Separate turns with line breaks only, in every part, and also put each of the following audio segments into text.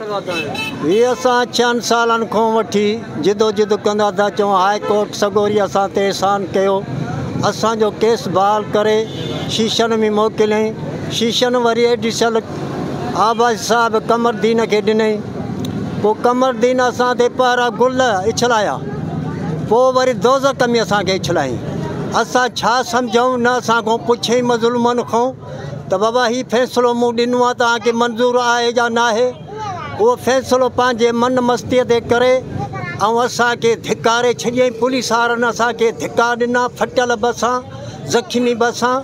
هي اسان ڇهن سالن کان وٺي جدوجھد ڪندا ٿا اچون. هاء ڪورٽ سڳوري اسان تي احسان ڪيو، اسان جو ڪيس بحال ڪري شيشن ۾ موڪليائين. شيشن وري ايڊيشنل آبادي صاحب قمردين کي ڏنائين. پوء قمردين اسان تي پهرا گل اڇلايا، پوء وري دوزخ ۾ اسان کي اڇلايائين. اسان ڇا سمجهون؟ نه اسان کان پڇيائين مظلومن کان ته بابا هي فيصلو مون ڏنو آهي، توهان کي منظور آهي يا ناهي؟ اهو فيصلو پنهنجي من مستيء تي ڪري ۽ اسان کي ڌڪاري ڇڏيائين. پوليس وارن اسان کي ڌڪا ڏنا، ڦٽل بسان، زخمي بسان.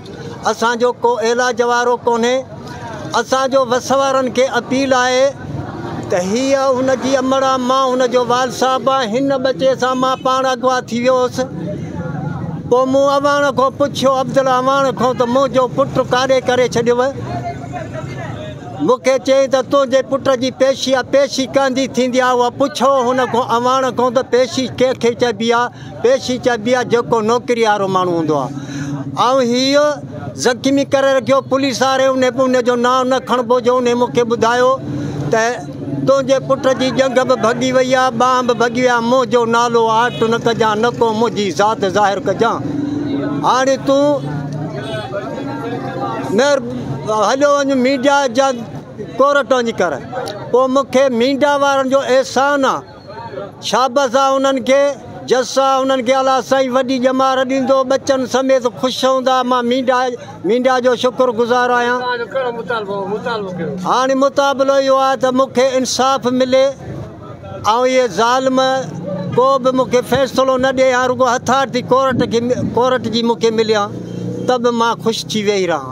اسان جو ڪو علاج وارو ڪونهي. اسان جو وس وارن کي اپيل آهي ته هيء هن جي امڙ آ، مان هن جو والد صاحب آ. هن ٻچي سان مان پاڻ اغوا ٿي ويو هوس. پوء مون اعواڻ کان پڇيو، عبدالله اعواڻ کان، ته منهنجو پٽ ڪاڏي ڪري ڇڏيوء؟ مون کي چيائين ته تنهنجي پٽ جي پيشي آ. پيشي ڪنهن جي ٿيندي آ؟ اها پڇو هن کان، اعواڻ کان، ته پيشي ڪنهن کي چئبي آ؟ پيشي چئبي آ جيڪو نوڪري وارو ماڻهو هوندو آ. ۽ هيء زخمي ڪري رکيو پوليس واري، انهي به انهي جو نانء نه کڻبو جو انهي مون کي ٻڌايو ته تنهنجي پٽ جي ڄنگهه به ڀڳي وئي آ، ٻانهن به ڀڳي وئي آ، منهنجو نالو آٽ نه ڪجان، نه ڪو منهنجي ذات ظاهر ڪجان. هاڻي تون مهر هليو وڃ ميڊيا جا ڪورٽ وڃي ڪر. پوء مون کي ميڊيا وارن جو احسان آ. شابس آ انهن کي، جس آ انهن کي، الله سائين وڏي ڄمار ڏيندو، ٻچن سميت خوش هوندا. مان ميڊيا جو شڪر گذار آهيان. هاڻي مطالبو اهو آهي ته مون کي انصاف ملي ۽ اهي ظالم ڪو به مون کي فيصلو نه ڏئي ها، رڳو اٿارٽي ڪورٽ جي مون کي ملي ها ته به مان خوش ٿي ويهي رهان.